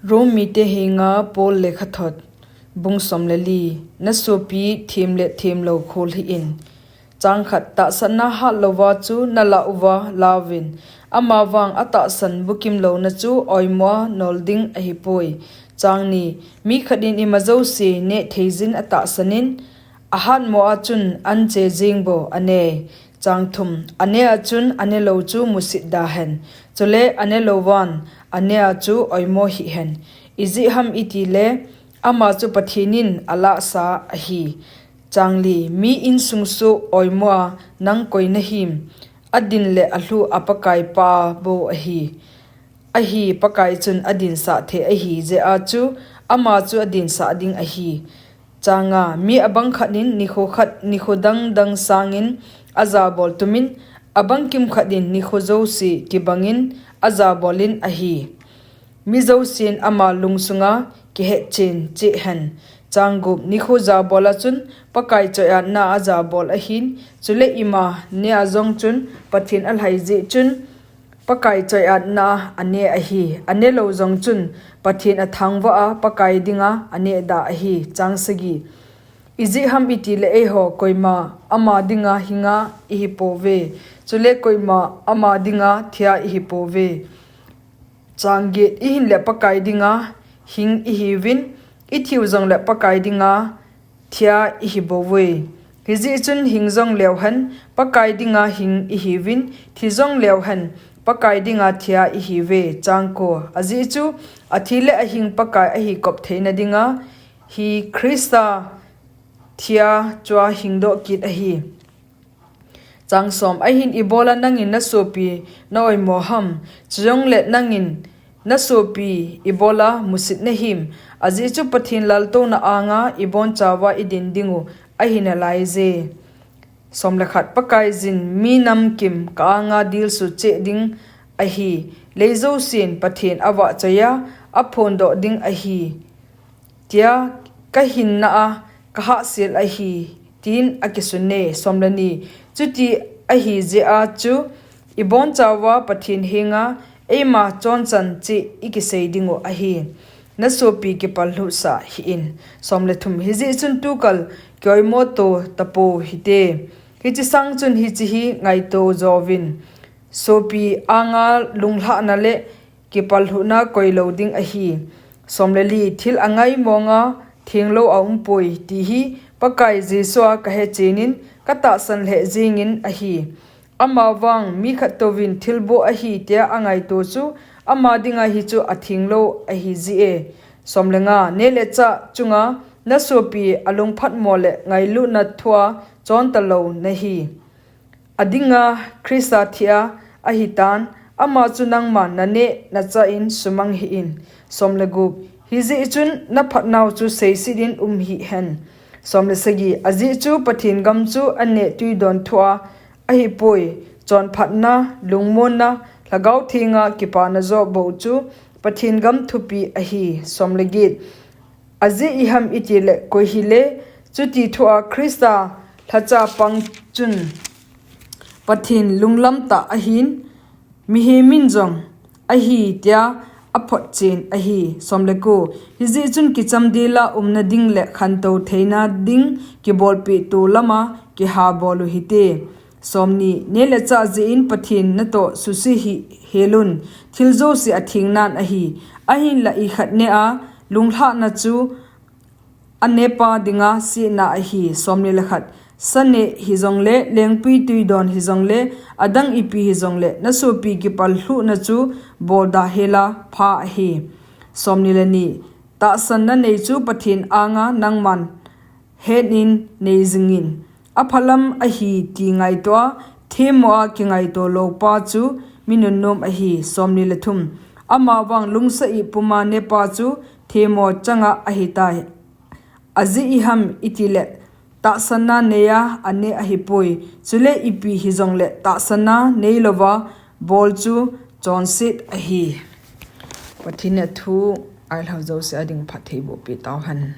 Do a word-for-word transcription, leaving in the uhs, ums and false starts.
Rom mite henga Paul lekhathot, bung som le li. Na sopi them le themlou kholhi in. Chang khat. Tahsanna hatlouva chu nalah uva lauvin. Amavang atahsan bukimlouna chu oimoa nol ding ahipoi. Chang ni. Mi khat in ima jouse neh theiyin atahsan in, ahatmo a chun anche jeng bou anei. Chang thum. Ane a chun anelou chu musit da hen. Chule anelou van ane a chu oimo hih hen. Ijeh ham itile, ama chu Pathen in alahsa ahi. Chang li. Mi insung soh oimoa nang koi nahim? Adin le alhuh a Pakai pa bou ahi. Ahi, Pakai chun adinsah thei ahi jeh a chu, ama chu adinsah ding ahi. Chang nga. Mi abang khat in nikho khat, nikho dang dang sangin ajabol tumin, abang kim khat in nikho jouse kibangin ajabol in ahi. Mi jousen ama lungsunga kihetchen cheh hen. Chang gup. Nikho jabol a chun Pakai choiatna a jabol ahin, chule ima ne a jong chun Pathen alhai jeh chun Pakai choiatna ane ahi. Anelou jong chun Pathen athangvah a Pakai dinga aneh da ahi. Chang sagi. Ijeh ham itile eiho koima ama dinga hinga ihipouve. Chule koima ama dinga thia ihipouve. Chang get. Ihin le Pakai dinga hing ihiuvin, ithiu jongle Pakai dinga thia ihi bouve. Hijeh chun hing jongleu hen, Pakai dinga hing ihiuvin, thi jongleu hen, Pakai dinga thia ihiuve. Chang ko. Ajeh chu, athi le ahing Pakai ahi kop theina dinga, hi Christa thia chua hingdoh kit ahi. Chang som. Ahin ibola nangin na sopi na oimo ham? Chujongle nangin na sopi ibola musit nahim? Ajeh chu Pathen laltouna anga ibonchauva idin dingu ahi nalaiye. Som le khat. Pakaiyin mi namkim ka anga dilsu cheh ding ahi. Lei jousen Pathen avahchoi a, aphondoh ding ahi, tia kahinna a kahahsel ahi, tin akisun e. Som le ni. Chuti ahi jeh a chu, ibonchauva Pathen henga eima chonchan cheh ikisei dingu ahi. Na sopi kipallhuhsah hih in. Som le thum. Hijeh chun tukal kioimo to tapou hite. Hiche sang chun hiche hi ngaito jouvin. Sopi anga lunglhahna le kipallhuhna koilou ding ahi. Som le li. Thil angai monga thenglou aumpoi, ti hi Pakai Jesu a kahechenin katahsan lheh jengin ahi. Amavang mi khat touvin thilboh ahi tia angaito chu, ama dinga hichu athenglou ahi jeh e. Som le nga. Neh le chah chunga na sopi alungphatmo le ngailutna thua chontalou nahi. Adinga Christa thia ahitan, ama chu nangman naneh nachah in sumang hih in. Som le gup. Hijeh chun naphatnau chu seiset in um hih hen. Som le sagi. Ajeh chu Pathen gam chu anneh twidon thua ahipoi. Chonphatna, lungmonna, Lhagao Thenga kipana joh bou chu Pathen gam thupi ahi. Som le get. Ajeh iham itile koi hile, chuti thua Christa lhacha pang chun Pathen lunglamtah ahin, mihem in jong ahi tia aphotchen ahi. Som le ko. Hijeh chun kichamdela umna ding le khantou theina ding kibolpeh to lama kihabol u hite. Som ni. Neh le chah jeh in Pathen natoh suse hih helun, thil jouse athengnan ahi. Ahinla ikhat neh a lunglhahna chu anepa dinga sehna ahi. Som ni le khat. Sa neh hijongle, lengpui twidon hijongle, adang ipi hijongle, na sopi kipallhuhna chu bolda hela pha ahi. Som ni le ni. Tahsanna nei chu Pathen anga nangman henin nei jingin. Aphalam ahi ti ngaitoa, themmo a kingaito loupa chu mi nunnom ahi. Som ni le thum. Amavang lungsa ihpuma nepa chu themmo changa ahitai. Ajeh iham itile, tahsanna neiya aneh ahipoi. Chule ipi hijongle tahsanna neilouva bol chu chonset ahi. Pathen in athu ailhah jouse a ding phatthei bohpeh tauhen.